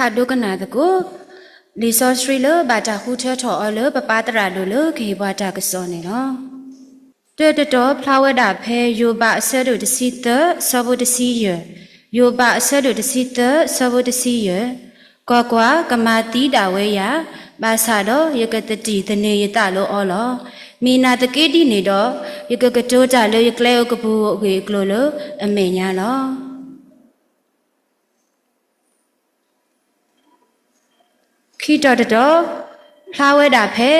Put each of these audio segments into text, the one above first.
ဖးဒိကနၣ်သကိး လံာ်စီဆှံလၢဘၣ်တၢ်ဃုထၢထီၣ်အီၤလၢပပၢ်သရၣ်ဒိၣ်လၢကဟ့ၣ်ပှၤတၢ်ကစီၣ်န့ၣ်လီၤ. တၢတတီၤဖျါဝဲဒၣ်ဖဲ ယိၤဘးအဆၢဒိၣ်တဆံသၢ အဆၢဖိတဆံယဲၢ်, ယိၤဘးအဆၢဒိၣ်တဆံသၢ အဆၢဖိတဆံယဲၢ်, ကွၢ်ကွၢ်, ကမၤသံဒၣ်ဝဲယၤ, ဘၣ်ဆၣ်ဒီးယကသတံၢ်သန့ၤယသးလၢအီၤလီၤ. မ့ၢ်နာ်သက့ဒ်န့ၣ်ဒီး, ယကကတိၤတၢ်လၢယကျဲအကပူၤအဂ့ၢ်အကျိၤလၢအမဲာ်ညါလီၤ. ခံတီၤတတီၤ, ဖျါဝဲဒၣ်ဖဲ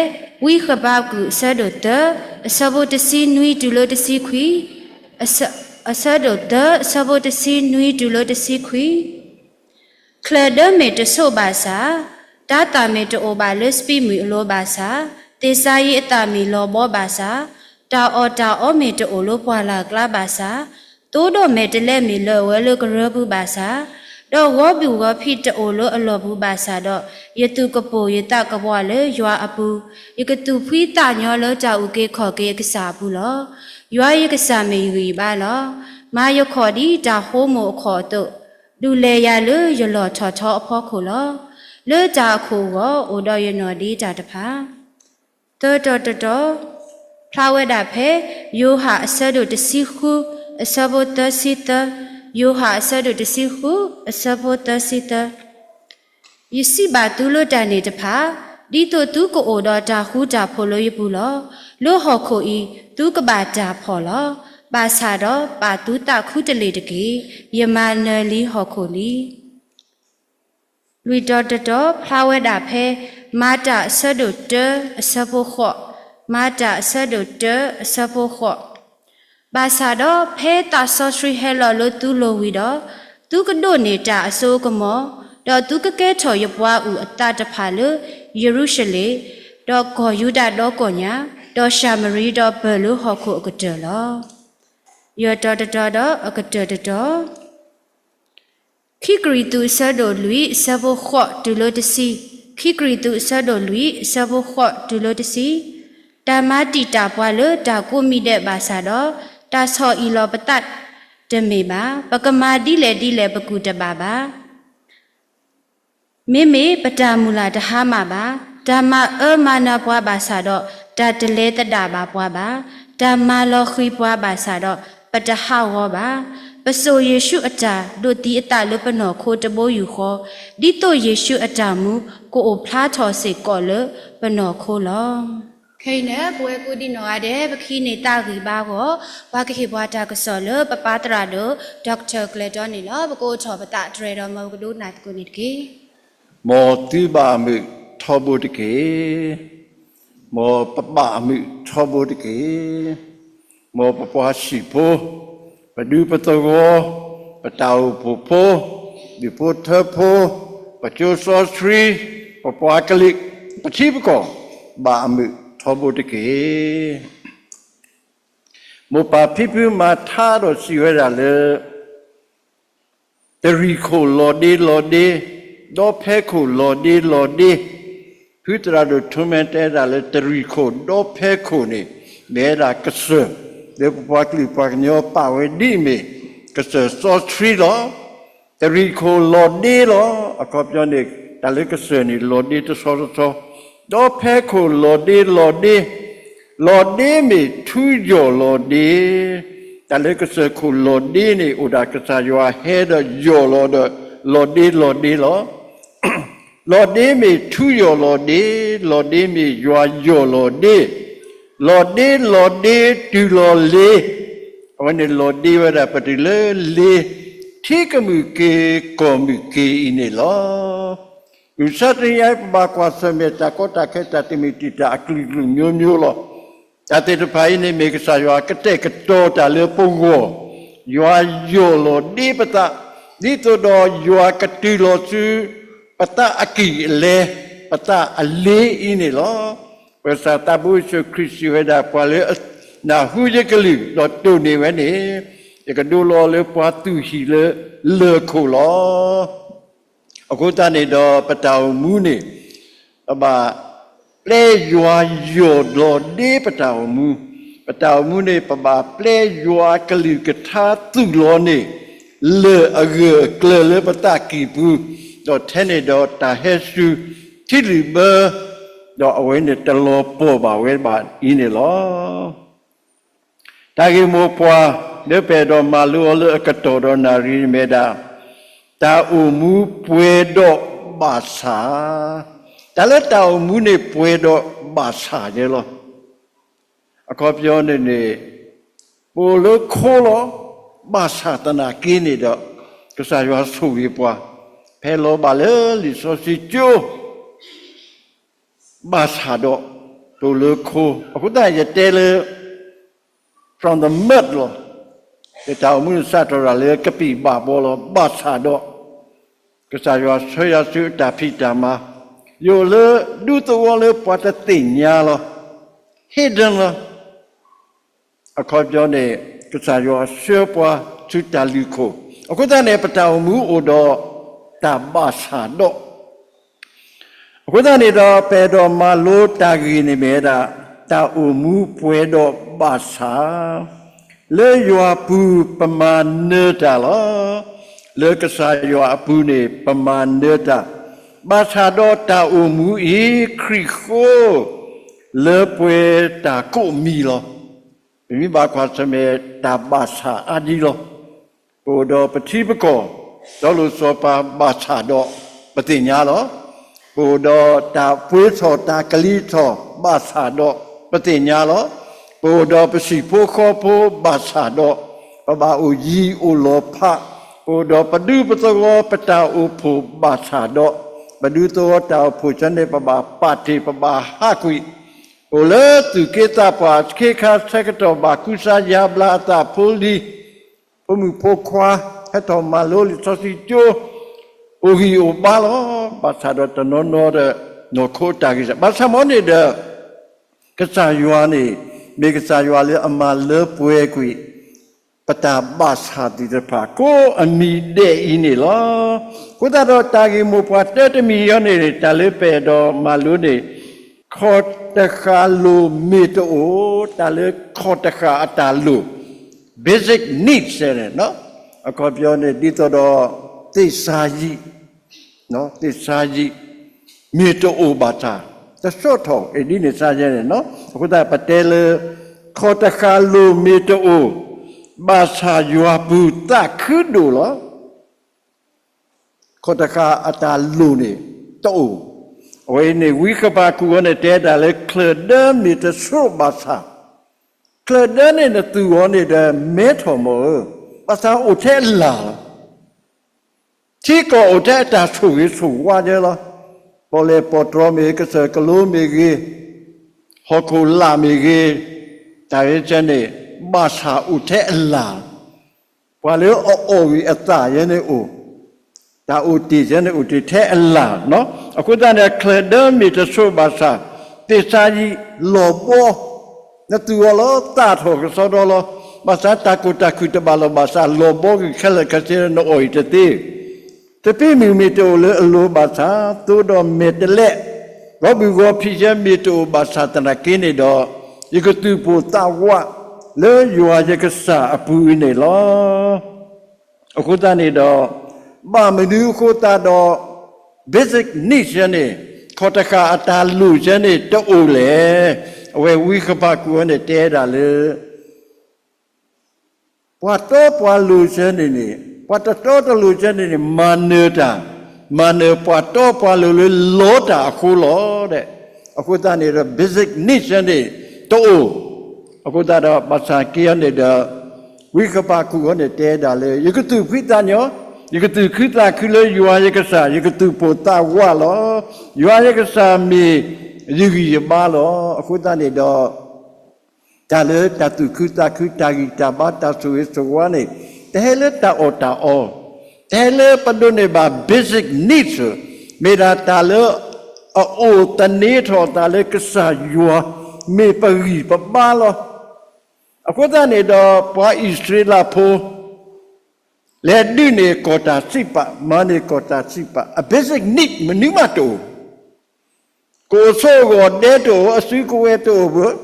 ဝံဃဘးကူာ်အဆၢဒိၣ်သၢ အဆၢဖိတဆံနွံတုၤလၢတဆံခွံ, အဆၢဒိၣ်သၢ အဆၢဖိတဆံနွံတုၤလၢတဆံခွံ, ချၢၣ်ဒၢမ့ၢ်တဆိးဘၣ်ဆၣ်, တၤသၣ်မ့ၢ်တအိၣ်ဘၣ်လၢစပံးမုၢ်အလိၤဘၣ်ဆၣ်, သ့ၣ်စၤယံးအသၣ်မ့ၢ်လီၤဘီဘၣ်ဆၣ်, တၢ်အီၣ်တၢ်အီမ့ၢ်တအိၣ်လၢပှၢ်လၢ်ကျါဘၣ်ဆၣ်, သိဒီးမဲာ်တဲးလဲးမ့ၢ်လၢာ်ဝဲလၢကရၢပူၤဘၣ်ဆၣ်, ဒီးဂီၤဘုၣ်ဂီၤဖံးတအိၣ်လၢအလီၢ်ပူၤဘၣ်ဆၣ်ဒီး, ယသူၣ်ကပိာ်ယသးကဘှီလၢယွၤအပူၤ, ယကသူၣ်ဖှံသးညီလၢတၢ်အုၣ်က့ၤခီၣ်က့ၤအကစၢ်အပူၤလီၤ. ယွၤယကစၢ်မ့ၢ်ယဂံၢ်ယဘါလီၤ. မၤယခီၣ်ဒ်တၢ်ဟိမိၣ်အခီၣ်အသိး, ဒုးလဲၤယၤလၢယလီၢ်ထီၣ်ထီအဖီခိၣ်လီၤ. လၢတၢ်အခိၣ်အဂီၢ်, အိၣ်ဒီးယနီၢ်ဒ့တၢ်တဖၣ် သၢတီၤတတီၤ, ဖျါဝဲဒၣ်ဖဲ ယိၤဟၣ်အဆၢဒိၣ်တဆံဃု အဆၢဖိသၢဆံသၢ, ယိၤဟၣ်အဆၢဒိၣ်တဆံဃု အဆၢဖိသၢဆံသၢ, ယစံးဘၣ်သုလၢတၢ်န့ၣ်တဖၣ်, ဒ်သိးသုကအိၣ်ဒီးတၢ်ဃူတၢ်ဖိးလၢယပူၤလီၤ. လၢဟီၣ်ခိၣ်အံၤ, သုကဘၣ်တၢ်ဖှီၣ်လီၤ. ဘၣ်ဆၣ်ဒီး, ပာ်သုသးခူတလ့ၢ်တက့ၢ်. ယမၤနၢၤလံဟီၣ်ခိၣ်လံ. လွံၢ်တီၤတတီၤ, ဖျါဝဲဒၣ်ဖဲ မၤတၢ်အဆၢဒိၣ်တၢ အဆၢဖိဃိး, မၤတၢ်အဆၢဒိၣ်တၢ အဆၢဖိဃိး, ဘၣ်ဆၣ်ဒီး ဖဲသးစီဆှံဟဲလီၤလၢသုလိၤဝံၤဒီး, သုကဒိးန့ၢ်တၢ်အစိအကမီၤ, ဒီးသုကကဲထီၣ်ယပှၤအုၣ်အသးတဖၣ်လၢ ယရူၤၡလ့ၣ်, ဒီးကီၢ်ယူဒၤဒီကီၢ်ညါ, ဒီးၡၤမရံဒီးပၢၢ်လၢဟီၣ်ခိၣ်အကတၢၢ်လီၤ. ယဲၢ်တီၤတတီၤဒီးအကတၢၢ်တတီၤ ခံကရံၣ်သူးအဆၢဒိၣ်လွံၢ်အဆၢဖိဃိးတုၤလၢတဆံ, ခံကရံၣ်သူးအဆၢဒိၣ်လွံၢ်အဆၢဖိဃိးတုၤလၢတဆံ, တၢ်မၤတံာ်တာ်ပှၤလၢတၢ်ကိးမံၤဒဲးဘၣ်ဆၣ်ဒီး, တၢ်ဆီၣ်အံၣ်လီၤပသးတမ့ၢ်ဘၣ်. ပကမၤဒ်လဲၣ်ဒ်လဲၣ်ပကူၣ်တဘၣ်ဘၣ်. မ့မ့ၢ်ပတၢ်မုၢ်လၢ်တဟါမၢ်ဘၣ်. တၢ်မၤအၢမၤနးပှၤဘၣ်ဆၣ်ဒီး, တၢ်တလဲၤသဒၣ်ဘၣ်ပှၤဘၣ်. တၢ်မၤလီၤဃံၤပှၤဘၣ်ဆၣ်ဒီး, ပတဟးဂီၤဘၣ်. ပစိာ်ယ့ၣ်ၡူးအတၢ်ဒိးသံအသးလၢပနီၢ်ခိတဘိယူၢ်ဃီ, ဒ်သိးယ့ၣ်ၡူးအတၢ်မူကအိၣ်ဖျါထီၣ်စ့ၢ်ကီးလၢပနီၢ်ခိလီၤ. ခဲအံၤန့ၣ် ပဝဲကိးဒံနီၢ်ဂၤဒဲး ပကဟံးန့ၢ်သးဂံၢ်ဘါအဂီၢ်, ပှၤကဟ့ၣ်ပှၤတၢ်ကစီၣ်လၢပပၢ်သရၣ်ဒိၣ် Doctor ကျဲၤတီန့ၣ်လီၤ. ပကအိးထီၣ်ပသးတြဲၤဒီး မ်ပကဒိကနၣ်သကိးန့ၣ်တက့ၢ်. မ်သုဘၣ်အမုာ်ထီဘိတက့ၢ်. မ်ပဘၣ်အမုာ်ထီဘိတက့ၢ်. မ်ပပှၤဟံၣ်ဖိ, ပဒူပသဝီ, ပတၢ်အိၣ်ဖှိၣ်ဖိ, ဒူၣ်ဖိထၢဖိ, ပကၠိစီဆှံ, ပပှၤကလုာ်, ပထံပကီၢ်, ဘၣ်အမုာ်ထီဘိတက့ၢ်. မိၢ်ပၢ်ဖံဖုမၤထါဒီးစံးဝဲဒၣ်လၢ တရံးခိၣ်လီၤဒ့လီၤဒ့, ဒီဖဲခိၣ်လီၤဒ့လီၤဒ့, ဖုသရၣ်ဒိၣ်ထူမဲတဲဒၣ်လၢတရံးခိၣ်ဒီဖဲခိၣ်န့ၣ် မ့ၢ်ဝဲဒၣ်ကစၢၢ်, လၢပပှၤကလုာ်ပှၤကညီပာ်ဝဲဒ်အမ့ၢ် ကစၢၢ်စီဆှံလီၤ. တရံးခိၣ်လီၤဒ့လီၤ. အခီပညီန့ၣ် တၢ်လၢကစၢၢ်န့ၣ် လီၤဒ့တဆီတဆီ, ဒီဖဲခိၣ်လီၤဒ့လီၤဒ့, လီၤဒ့မ့ၢ်ထူယိာ်လီၤဒ့, တၢ်လၢကစၢၢ်ခိၣ်လီၤဒ့န့ၣ် အိၣ်ဒၣ်ကစၢ်ယွၤဟဲဒီးယိာ်လီၤဒီး လီၤဒ့လီၤဒ့လီၤ. လီၤဒ့မ့ၢ်ထူယိာ်လီၤဒ့, လီၤဒ့မ့ၢ်ယွၤယိာ်လီၤဒ့, လီၤဒ့လီၤဒ့တုၤလီၤလ့, အဝဲန့ၣ်လီၤဒ့ဝဲဒၣ်ပတုၤလၢလ့, ထံကမုၢ်က့ၤကီၢ်မုၢ်က့ၤအံၤန့ၣ်လီၤ. မုၢ်မဆါတနံၤအံၤ ပဘၣ်ကွၢ်ဆၢၣ်မဲာ်တၢ်ကီတၢ်ခဲ တၢ်တမံၤတံာ်တာ်အကလုာ်ကလုာ်မျိုးမျိုးလီၤ. တၢ်သ့ၣ်တဖၣ်အံၤန့ၣ် မ့ၢ်ကစၢ်ယွၤကတဲာ်ကတီၤတၢ်လၢပဂီၢ်, ယွၤယိာ်လီၤဒ့ပသး, ဒ်သိးဒီးယွၤကတုၤလီၤဆူ ပသးအကံၢ်အလဲ, ပသးအလ့အံၤန့ၣ်လီၤ. ပကစၢ်သးဘိယ့ၣ်ၡူးခရံာ်စံးဝဲဒၣ် ပှၤလၢအနၢ်ဟူယကလုၢ် ဒီးတိၢ်န့ၢ်ဝဲန့ၣ်, ယကဒိလီၤလၢပှၤသူၣ်ဟံၣ်လၢလၢၢ်ခိၣ်လီၤ. အဃိသတးန့ၣ်ဒီး ပတၢ်အိၣ်မူန့ၣ် ပဘၣ်ပျဲယွၤယိာ်လီၤဒ့ပတၢ်အိၣ်မူ, ပတၢ်အိၣ်မူန့ၣ် ပဘၣ်ပျဲယွၤကလုၢ်ကထါသူၣ်လီၤန့ၢ် လၢၢ်အဂၢၢ်အကျၢၤလၢပသးကံၢ်ပူၤ, ဒီးထဲန့ၣ်ဒီးတၢ်ဟဲစူၤထံလုာ်ဘၢ, ဒီးအဝဲန့ၣ်တလီၤပှီၢ်ဘၣ်ဝဲဘၣ်အံၤန့ၣ်လီၤ. တၢ်ဂ့ၢ်မိၢ်ပှၢ်လၢပအဲၣ်ဒိးမၤလိအီၤလၢအကတီၢ်ဒီးနၣ်ရံၣ်န့ၣ်မ့ၢ်ဒၣ် တၢ်အိၣ်မူပှဲၤဒီးဘၣ်ဆၣ်, တၢ်လၢတၢ်အိၣ်မူန့ၣ်ပှဲၤဒီးဘၣ်ဆၣ်ယဲလီၤ. အခီပညီန့ၣ်န့ၣ် ပအိၣ်လၢခိလီၤ, ဘၣ်ဆၣ်သနာ်က့န့ၣ်ဒီး ကစၢ်ယွၤဆိၣ်ဂ့ၤပှၤ ဖဲလီၤဘၣ်လၢလံာ်စီဆှံကၠိ ဘၣ်ဆၣ်ဒီး ပအိၣ်လၢခိ, အဃိသတးယတဲလၢ from the mud လီၤ. ယတၢ်အိၣ်မူန့ၣ်စးထီၣ်ဒၣ်လၢကပံာ်ဘၣ်ဘီလီၤ, ဘၣ်ဆၣ်ဒီး ကစၢ်ယွၤဆှၢယၤဆူအတၢ်ဖံးတၢ်မၤ, ယအိၣ်လၢဒူသဝီလၢပှၤတသ့ၣ်ညါလီၤ, hidden လီၤ. အခီပညီန့ၣ် ကစၢ်ယွၤဆှၢပှၤဆူတၢ်လုၢ်ခိၣ်, အဃိသတးန့ၣ် ပတၢ်အိၣ်မူအိၣ်ဒီးတၢ်ဘၣ်ဆၣ်ဒီး အဃိသတးန့ၣ်ဒီး ပအဲၣ်ဒိးမၤလိတၢ်ဂ့ၢ်န့ၣ်မ့ၢ်ဝဲဒၣ် တၢ်အိၣ်မူပှဲၤဒီးဘၣ်ဆၣ်, လၢယွၤအပူၤပမၤနၢၤတၢ်လီၤ. လၢကစၢ်ယွၤအပူၤန့ၣ် ပမၤနၢၤတၢ်, ဘၣ်ဆၣ်ဒီးတၢ်အိၣ်မူအံၤ ခရံာ်ဃိ လၢပှဲၤတၢ်ကိးမံၤလီၤ. ပမ့ၢ်ဘၣ်ကွၢ်ဆၢၣ်မဲာ်တၢ်ဘၣ်ဆၣ်အါဒံလီၤ. ပအိၣ်ဒီးပထံပကီၢ်, စီၤလိၤစီၤပၤဘၣ်ဆၣ်ဒီးပသ့ၣ်ညါလီၤ. ပအိၣ်ဒီးတၢ်ပှ့ၤထီၣ်တၢ်ကလံၤထီၣ်ဘၣ်ဆၣ်ဒီးပသ့ၣ်ညါလီၤ. ပအိၣ်ဒီးပဟံၣ်ဖိဃီဖိဘၣ်ဆၣ်ဒီး ပဘၣ်အိၣ်ယံၤအိၣ်လီၤဖး, ပအိၣ်ဒီးပဒူပသဝီပတၢ်အိၣ်ဖှိၣ်ဘၣ်ဆၣ်ဒီး ပဒူသဝီတၢ်အိၣ်ဖှိၣ်ဆၢန့ၣ် ပဘၣ်ပာ်တ့ၢ်ပဘၣ်ဟးကွံာ် အိၣ်လၢသူၣ်က့သးပှၢ် ခ့ခါဆၢကတီၢ်ဘၣ်ကူစါယါဘျါအသးဖိလံၤ, ဖိမုၣ်ဖိခွါ ဟဲထီၣ်မၤလိလံာ်စီဆှံကၠိ, အိၣ်ဂံၢ်အိၣ်ဘါလီၤ. ဘၣ်ဆၣ်ဒီးတနီၤနီၤဒီး နီၢ်ခိတၢ်ဂံၢ်စၢ် ဘၣ်ဆၣ်မ်န့ၣ်ဒီး ကစၢ်ယွၤန့ၣ် မ့ၢ်ကစၢ်ယွၤလၢအမၤလၢပှဲၤကွံာ် ပတၢ်ဘၣ်ဆၣ်သ့ၣ်တဖၣ် ကိးအမံၤဒဲးအံၤန့ၣ်လီၤ. အဃိသတးဒီးတၢ်ဂ့ၢ်မိၢ်ပှၢ်တၢတမံၤအံၤန့ၣ် တၢ်လၢပအဲၣ်ဒိးမၤလိန့ၣ် ခီၣ်တဃာ်လိၣ်မ့ၢ်တအိၣ်, တၢ်လၢခီၣ်တဃာ်အတၢ်လိၣ် basic needs န့ၣ် အခီပညီန့ၣ် ဒ်သိးဒီး သ့ၣ်စၤယံး, သ့ၣ်စၤယံး မ့ၢ်တအိၣ်ဘၣ်ဆၣ် တဆီၣ်ထီၣ်က့ၤဒ်န့ၣ်စါယဲန့ၣ်, အဃိသတးပတဲလၢ ခီၣ်တဃာ်လိၣ်မ့ၢ်တအိၣ် ဘၣ်ဆၣ်ယွၤပူၤသးခုဒိၣ်လီၤ. ခီၣ်တဃာ်အတၢ်လိၣ်န့ၣ်တအိၣ်. အဝဲအံၤန့ၣ် ဝံဃဘးကူာ်အံၤန့ၣ် တဲဒၣ်လၢ ချၢၣ်ဒၢမ့ၢ်တဆိးဘၣ်ဆၣ်, ချၢၣ်ဒၢန့ၣ်နသူၣ်အီၤန့ၣ်ဒီးမဲထီၣ်မၢ်ဧၢ, ဘၣ်ဆၣ်အိၣ်ထဲအလၢ်လီၤ. ထံကီၢ်အိၣ်ထဲအတၢ်ဆိၣ်ဂ့ၤဆိၣ်ဝါယဲလီၤ. ပီၣ်လဲၣ်ပီၣ်တြီမ့ၢ်ဂ့ၤ, ကစၢၢ်ကလိမ့ၢ်ဂ့ၤ, ဟီၣ်ခိၣ်လာ်မ့ၢ်ဂ့ၤ, တၢ်ဂ့ၢ်ကဲန့ၣ် ဘၣ်ဆၣ်အိၣ်ထဲအလၢ်, ပှၤလၢအအီၣ်ဂံၢ်အသးယဲန့ၣ်အိၣ်, တၢ်အိၣ်တ့ၢ်ယဲန့ၣ်အိၣ်တ့ၢ်ထဲအလၢ်, အဃိသတးန့ၣ် ချၢၣ်ဒၢမ့ၢ်တဆိးဘၣ်ဆၣ်, သ့ၣ်စၤယံးလီၤဘီ နသူၣ်အီၤလီၤသးထီၣ်ကစီဒီလီၤ. ဘၣ်ဆၣ်တၢ်ကိၢ်တၢ်ခုၣ်တဘၣ်လီၤဘၣ်ဆၣ် လီၤဘီကွံာ်ခဲလၢာ်ခဲဆ့လၢနအီၣ်အံၤတသ့. သပ့ၤမုၢ်မ့ၢ်တအိၣ်လၢအလိၤဘၣ်ဆၣ်, သိဒီးမဲာ်တဲးလဲး, ဂီၤဘုၣ်ဂီၤဖံးယဲမ့ၢ်တအိၣ်ဘၣ်ဆၣ်သနာ်က့န့ၣ်ဒီး, ယကသူၣ်ပိၢ်သးဝးလၢယွၤယကစၢ်အပူၤအံၤန့ၣ်လီၤ. အဃိသတးန့ၣ်ဒီး, ဘၣ်မနုၤအဃိသတးဒီး basic needs ယဲန့ၣ်, ခီၣ်တဃာ်အတၢ်လိၣ်ယဲန့ၣ်တအိၣ်လဲၣ်. အဝဲဝံဃဘးကူာ်အံၤန့ၣ်တဲဒၣ်လၢ ပှၤတီပှၤလိၤယဲန့ၣ်န့ၣ်, ပှၤတတီတလိၤယဲန့ၣ်န့ၣ် မၤနၢၤတၢ်, မၤနၢၤပှၤတီပှၤလိၤလၢလီတၢ်အဃိလီၤ. အဃိသတးန့ၣ်ဒီး basic needs ယဲန့ၣ်တအိၣ်. အဃိသတးဒီးဘၣ်ဆၣ်က့အံၤန့ၣ်ဒီး ဝံဃဘးကူာ်အံၤန့ၣ်တဲဒၣ်လၢ ယကသူၣ်ဖှံသးညီ, ယကသူၣ်ခုသးခုလၢယွၤယကစၢ်, ယကသူၣ်ပိၢ်သးဝးလီၤ. ယွၤယကစၢ်မ့ၢ်ယဂံၢ်ယဘါလီၤ. အဃိသတးန့ၣ်ဒီး တၢ်လၢတၢ်သူၣ်ခုသးခု တၢ်ဂံၢ်တၢ်ဘါ တၢ်ဆိၣ်ဂ့ၤဆိၣ်ဝါန့ၣ် တဟဲလၢတၢ်အီၣ်တၢ်အီ, တဟဲလၢပဒိးန့ၢ်ဘၣ် basic needs, မ့ၢ်ဒၣ်တၢ်လၢအအိၣ်သန့ၤထီၣ်အသးလၢကစၢ်ယွၤ မ့ၢ်ပဂံၢ်ပဘါလီၤ. အဃိသတးန့ၣ်ဒီး ပှၤအံၣ်စရ့လးဖိ လဲၤဒုးန့ၢ်ကီၢ်တၢ်စံးပာ်, မၤန့ၢ်ကီၢ်တၢ်စံးပာ်, အ basic need မနုၤမးတအိၣ်. ကအိၣ်ဆိးအဂီၢ်ဒဲတအိၣ်, အစုကဝဲၤတအိၣ်ဘၣ်.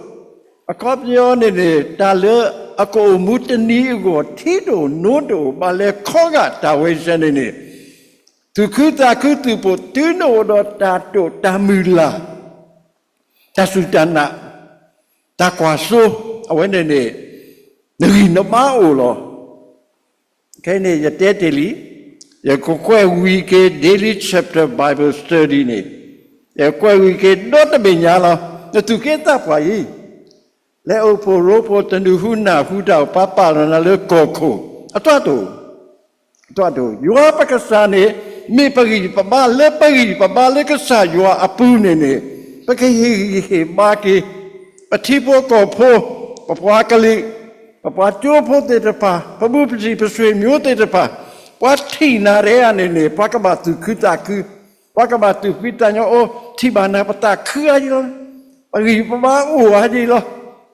အခီပညီန့ၣ်န့ၣ် တၢ်လၢအကအိၣ်မူတနံၤအဂီၢ် ထံတအိၣ်နိတအိၣ် ဘၣ်လဲၤခီဂာ်တၢ်ဝဲစဲန့ၣ်န့ၣ် သူၣ်ခုသးခုသူၣ်ပိာ် တုၤနအိၣ်ဒီးတၢ်တိာ်တၢ်မုၢ်လၢ်, တၢ်စူၢ်တၢ်နာ်, တၢ်ကွၢ်စိ, အဝဲန့ၣ်န့ၣ် နဂံၢ်နဘါအိၣ်လီၤ. ခဲအံၤန့ၣ် ယတဲတ့ၢ်လံ, ယကကွဲးဝံၤက့ၤ Daily Chapter Bible Study န့ၣ်, ယကွဲးဝံၤက့ၤဒီတဘ့ၣ်ညါလီၤ. နသူၣ်က့သးပှၢ်အံၤ, လဲၤအိၣ်ဖှိၣ်ရိဖှိၣ် တနုာ်ဟူနၢ်ဟူတၢ်အိၣ် ပှၤပာ်လီၤနၤလၢကီၢ်ခိၣ်, အတီၢ်တအိၣ် အတီၢ်တအိၣ်, ယွၤပကစၢ်န့ၣ် မ့ၢ်ပဂံၢ်ပဘါ, လၢပဂံၢ်ပဘါလၢကစၢ်ယွၤအပူၤန့ၣ်န့ၣ်, ပကဟ့ၣ်ဂံၢ်ဟ့ၣ်ဘါက့ၤ ပထံဖိကီၢ်ဖိ, ပပှၤကလုာ်, ပပှၤကၠိဖိသ့ၣ်တဖၣ်, ပဘူးပတံၢ်ပဆွေမျိုးသ့ၣ်တဖၣ်, ပှၤထံၣ်နၤတဂၤန့ၣ်န့ၣ် ပှၤကဘၣ်သူၣ်ခုသးခု, ပှၤကဘၣ်သူၣ်ဖှံသးညီအိၣ်, ထံၣ်ဘၣ်နၤပသးခုအါယံၤလီၤ, ပဂံၢ်ပဘါအိၣ်အါယံၤလီၤ,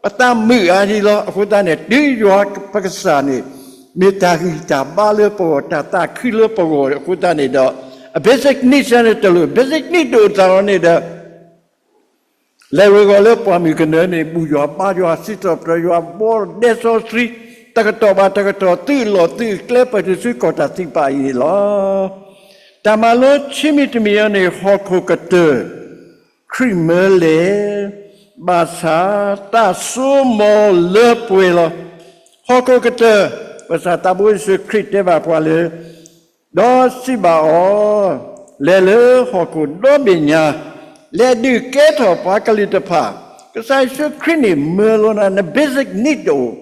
ပသးမုာ်အါယံၤလီၤ. အဃိသတးန့ၣ် တုၤယွၤပကစၢ်န့ၣ် မ့ၢ်တၢ်ဂံၢ်တၢ်ဘါလၢပဂီၢ်, တၢ်သးခုလၢပဂီၢ်အဃိသတးန့ၣ်ဒီး, အ basic need န့ၣ်တလိၣ်, basic need တအိၣ်သးလီၤန့ၣ်ဒီး လဲၤဝဲၤဂီၤလၢပှၢ်မုၢ်ကနၢန့ၣ် ဘူၣ်ယွၤဘါယွၤ စံးထီၣ်ပတြၢၤယွၤ ဘီဒဲစီဆှံ, တကတီၢ်ဘၣ်တကတီၢ် သုးလီၢ်သုးကျဲ ပတုၤဆူကီၢ်တၢ်သံပာ်အံၤန့ၣ်လီၤ. တၢ်မၤလိဆံမံၤတမံၤအံၤန့ၣ် ဟီၣ်ခိၣ်ကတၢၢ် ခရံာ်မၢလဲၣ်, ဘၣ်ဆၣ်သးစိမီၤလၢပှဲၤလီၤ. ဟီၣ်ခိၣ်ကတၢၢ်, ပကစၢ်သးဘိယ့ၣ်ၡူးခရံာ်တဲဘၣ်ပှၤလၢ ဒီးစံးဘၣ်အီၤ, လဲၤလၢဟီၣ်ခိၣ်ဒီဘ့ၣ်ညါ, လဲၤဒုးကဲထီၣ်ပှၤကလုာ်တဖၣ်, ကစၢ်ယ့ၣ်ၡူးခရံာ်န့ၣ် မၢလီၤနၤ န basic need တအိၣ်,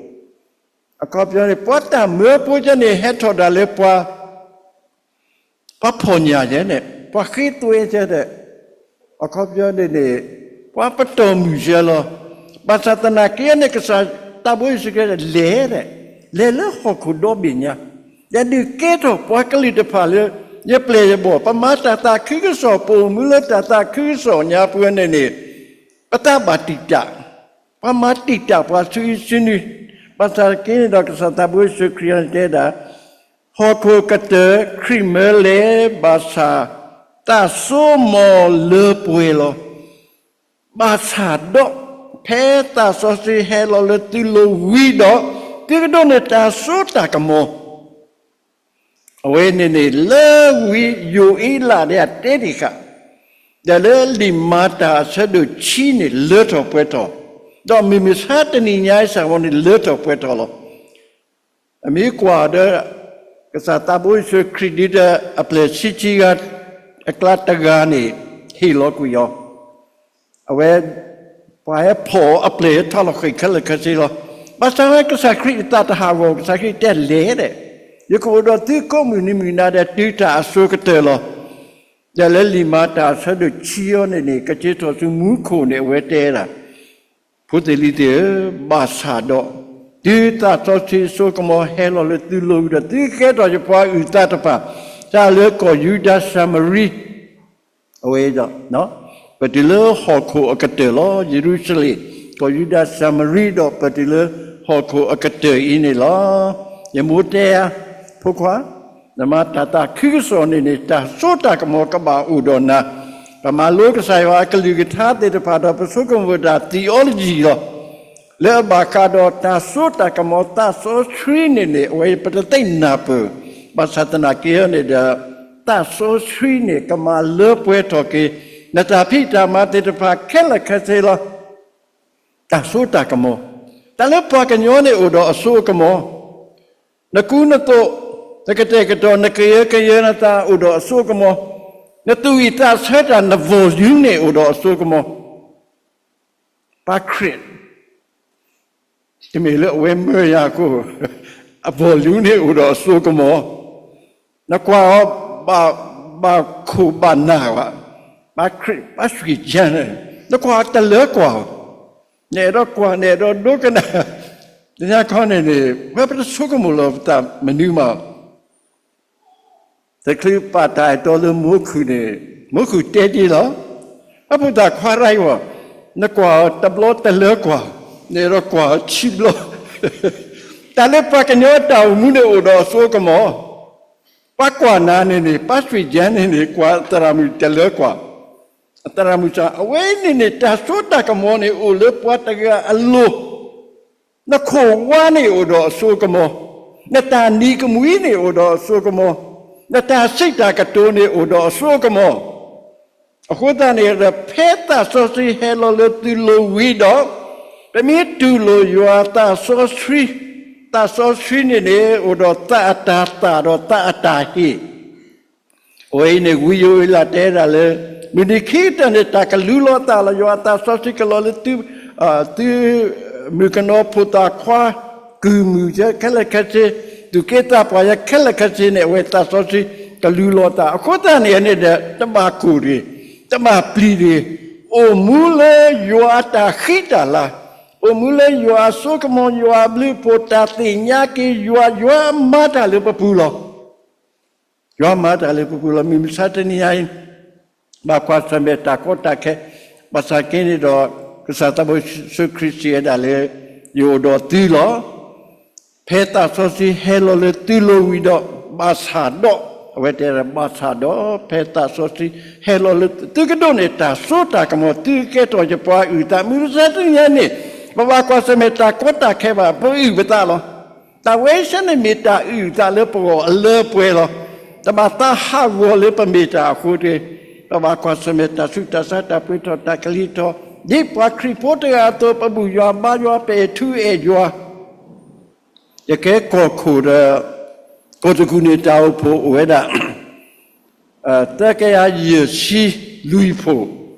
အခီပညီန့ၣ် ပှၤတၢ်မၢဖိကဲန့ၣ် ဟဲထီၣ်ဒၣ်လၢပှၤ ပှၤဖီၣ်ညၣ်ယဲန့ၣ် ပှၤဃ့သွဲကဲဒီး အခီပညီန့ၣ်န့ၣ် ပှၤပတီၢ်မုၢ်ယဲလီၤ. ဘၣ်ဆၣ်သနာ်က့န့ၣ် ကစၢ်သးဘိယ့ၣ်ၡူးခရံာ်လဲၤဒီး လဲၤလၢဟီၣ်ခိၣ်ဒီဘ့ၣ်ညါ, လဲၤဒုးကဲထီၣ်ပှၤကလုာ်တဖၣ်လၢ ယပျဲၢ်ယဘီၣ် ပမၤတၢ်သးခုကစီၣ် ပအိၣ်မူလၢတၢ်သးခုကစီၣ်ညါပူၤန့ၣ်န့ၣ် ပတၢ်ဘၣ်တံာ်တာ်, ပှၤမၤတံာ်တာ်ပှၤဆူအံၤဆူနုၤ, ဘၣ်ဆၣ်က့န့ၣ်ဒီး ကစၢ်သးဘိယ့ၣ်ၡူးခရံာ်တဲဒၣ်, ဟီၣ်ခိၣ်ကတၢၢ် ခရံာ်မၢလဲၣ်, ဘၣ်ဆၣ်သးစိမီၤလၢပှဲၤလီၤ. ဘၣ်ဆၣ်ဒီး ဖဲသးစီဆှံဟဲလီၤလၢသုလိၤဝံၤဒီး သုကဒိးန့ၢ်တၢ်စိတၢ်ကမီၤ အဝဲန့ၣ်န့ၣ် လၢဝံယိၤအ့လးဒၣ်တဲတ့ၢ်ဃာ်, ဒီးလၢလံာ်မၤတၢ်အဆၢဒိၣ်ခံန့ၣ် လၢထီၣ်ပှဲၤထီၣ်, ဒီးမုၢ်မဆါတနံၤညါအံၤစ့ၢ်ကီးန့ၣ် လၢထီၣ်ပှဲၤထီၣ်လီၤ. အမ့ၢ်ကွၢ်ဒီး ကစၢ်သးဘိယ့ၣ်ၡူးခရံာ်ဒ်ဒီး အပျဲၢ်ဆံဆံဂၤ အကျါတဂၤန့ၣ် ဟ့ၣ်လီၤကွံာ်အီၤ အဝဲ ပှၤဟဲဖီၣ်အီၤအပျဲၢ်ထီၣ်လီၤဃံးခဲလၢာ်ခဲဆ့လီၤ. ဘၣ်ဆၣ်ဝဲကစၢ်ခရံာ်အသးတဟးဂီၤ ကစၢ်ခရံာ်တဲလဲၣ်ဒီး, ယကအိၣ်ဒီးသုကိးမုၢ်နံၤမုၢ်နၤဒီး တုၤတၢ်အစိၤကတၢၢ်လီၤ. ဒီးလၢလံာ်မၤတၢ်အဆၢဒိၣ်ခံအံၤန့ၣ်န့ၣ် ကက့ၤထီၣ်ဆူမူခိၣ်န့ၣ် အဝဲတဲဒၣ် ဖိသ့ၣ်လံၤသ့ၣ်ဧၢ, ဘၣ်ဆၣ်ဒီး တုၤသးစီဆှံစိကမီၤဟဲလီၤလၢသုလိၤဝံၤဒီး သုကကဲထီၣ်ယပှၤအုၣ်သးတဖၣ်, တၢ်လၢကီၢ်ယူဒၤၡၤမရံ အဝဲဒီး ပတုၤလၢဟီၣ်ခိၣ်အကတၢၢ်လီၤ. ယရူၤၡလ့ၣ်, ကီၢ်ယူဒၤၡၤမရံဒီး ပတုၤလၢဟီၣ်ခိၣ်အကတၢၢ်အံၤန့ၣ်လီၤ. ယမိၢ်တဲဧါ, ဖိခွါ, နမၤတၢ်သးခုကစီၣ်န့ၣ်န့ၣ် တၢ်စိတၢ်ကမီၤကဘၣ်အိၣ်ဒီးနၤ, ပမၤလိကစၢ်ယွၤအကလုၢ်ကထါသ့ၣ်တဖၣ်ဒီး ပဆိကမိၣ်တၢ် theology လီၤ. လၢအဘၣ်ဃးဒီးတၢ်စိတၢ်ကမီၤ သးစီဆှံန့ၣ်န့ၣ် အဝဲပတသ့ၣ်နၢ်ပၢၢ်, ဘၣ်ဆၣ်သနာ်က့န့ၣ်ဒီး သးစီဆှံန့ၣ် ကမၤလၢပှဲၤထီၣ်က့ၤ နတၢ်ဖံးတၢ်မၤသ့ၣ်တဖၣ်ခဲလၢာ်ခဲဆ့လီၤ. တၢ်စိတၢ်ကမီၤ, တၢ်လၢပှၤကညီန့ၣ်အိၣ်ဒီးအစိအကမီၤ, နကူနသိး, နကတဲာ်ကတီၤ, နကယၢကယဲနသးအိၣ်ဒီးအစိအကမီၤ, နသူၣ်ဝံၣ်သးဆၢတၢ် န volume န့ၣ်အိၣ်ဒီးအစိအကမီၤ, ပှၤခရံာ် တမ့ၢ်လၢအဝဲမၢယၤအဃိ, အ volume န့ၣ်အိၣ်ဒီးအစိကမီၤ, နကွၢ်အီၤ ဘၣ်ခိၣ်ဘၣ်နၢ်ဘၣ်, ပှၤခရံာ် ပှၤစှ့ၤကၠါန့ၣ်, နကွၢ်အီၤတလၢကွၢ်, နအဲၣ်ဒိးကွၢ် နအဲၣ်ဒိးဒိကနၣ်, တညါခီန့ၣ်န့ၣ် ပဝဲပတဆိကမိၣ်လီၤပသးမနုၤမး တချုးပာ်တၢ်အဲၣ်တီလၢမူခိၣ်န့ၣ်, မူခိၣ်တဲဒ်လီၤ, အဖိသၣ်ခွါရၢ်အံၤ, နကွၢ်အီၤတဘျီတလၢကွၢ်, နအဲၣ်ဒိးကွၢ်အီၤဆံဘျီ, တၢ်လၢပှၤကညီတၢ်အိၣ်မူန့ၣ်အိၣ်ဒီးအစိအကမီၤ, ပှၤကွၢ်နၤန့ၣ်န့ၣ် ပှၤစှ့ၤကၠါန့ၣ်န့ၣ် ကွၢ်သရၣ်မုၣ်တလၢကွၢ်, သရၣ်မုၣ်စ့ၢ် အဝဲန့ၣ်န့ၣ် တၢ်စိတၢ်ကမီၤန့ၣ်အိၣ်လၢပှၤတဂၤအလိၤ နခိၣ်ဝါန့ၣ်အိၣ်ဒီးအစိကမီၤ, နတၢ်နံၤကမှံန့ၣ်အိၣ်ဒီးအစိကမီၤ, နတၢ်စံးတၢ်ကတိၤန့ၣ်အိၣ်ဒီးအစိအကမီၤ. အဃိသတးန့ၣ်ဒီး ဖဲသးစီဆှံဟဲလီၤလၢသုလိၤဝံၤဒီး, ပမ့ၢ်တူၢ်လိာ်ယွၤအသးစီဆှံ, သးစီဆှံန့ၣ်န့ၣ် အိၣ်ဒီးသးအတၢ်သၣ်ဒီးသးအတၢ်ဟ့ၣ် အဝဲအံၤန့ၣ် ဝံယိၤအ့လးတဲဒၣ်လၢ မုၢ်နံၤခံကတၢၢ်န့ၣ် တၢ်ကလူလီၤသးလီၤ. ယွၤအသးစီဆှံကလီၤလၢသု, သုမုၣ်ကနီၤဖိသၣ်ခွါ, ကုၢ်မုၣ်ခဲလၢာ်ခဲဆ့, သူၣ်က့သးပှၢ်ခဲလၢာ်ခဲဆ့န့ၣ် အဝဲသးစီဆှံကလူလီၤသး. အဃိသတးန့ၣ်န့ၣ်ဒီး တဘၣ်ကိၢ်တဂ့ၤ, တဘၣ်ပျံၤတဂ့ၤ, အိၣ်မူလၢယွၤအတၢ်ဃံတၢ်လၤ, အိၣ်မူလၢယွၤအစိကမီၤ, ယွၤအဘျုးအဖှိၣ်, တၢ်သ့ၣ်ညါက့ၤယွၤ, ယွၤမၤတၢ်လၢပပူၤလီၤ. ယွၤမၤတၢ်လၢပပူၤလီၤ. မုၢ်မဆါတနံၤညါအံၤ ဘၣ်ကွၢ်ဆၢၣ်မဲာ်တၢ်ကီတၢ်ခဲ, ဘၣ်ဆၣ်က့န့ၣ်ဒီး ကစၢ်သးဘိယ့ၣ်ၡူးခရံာ်စံးဝဲဒၣ်လၢ ယအိၣ်ဒီးသုလီၤ. ဖဲသးစီဆှံဟဲလီၤလၢသုလိၤဝံၤဒီး ဘၣ်ဆၣ်ဒီး, အဝဲတဲဒၣ်ဘၣ်ဆၣ်ဒီး ဖဲသးစီဆှံဟဲလီၤလၢသုကဒိးန့ၢ်တၢ်စိတၢ်ကမီၤ, သုကကဲထီၣ်ယပှၤအုၣ်သး. မုၢ်မဆါတနံၤညါန့ၣ် ပဘၣ်ကွၢ်ဆၢၣ်မဲာ်တၢ်ကီတၢ်ခဲဘၣ်, ပအုၣ်ပသးလီၤ. တၢ်ဝဲဆဲန့ၣ်မ့ၢ်တၢ်အုၣ်သးလၢပဂီၢ်အလၢပှဲၤလီၤ. တဘၣ်သးဟးဂီၤလၢပမ့ၢ်တၢ်အဃိတဂ့ၤ, ပဘၣ်ကွၢ်ဆၢၣ်မဲာ်တၢ်ဆူးတၢ်ဆါ, တၢ်ပှ့ၤထီၣ်တၢ်ကလံၤထီၣ်, ဒ်ပှၤခရံာ်ဖိတဂၤအသိး ပဘူၣ်ယွၤဘါယွၤ ပအဲၣ်ထူအဲၣ်ယွၤ. ယကဲကီၢ်ခိၣ်ဒီး ကီၢ်တကူၣ်န့ၣ်တၢ်အိၣ်ဖှိၣ်အိၣ်ဝဲဒၣ် သၢကယၤယဲၢ်ဆံလွံၢ်ဖှိၣ်,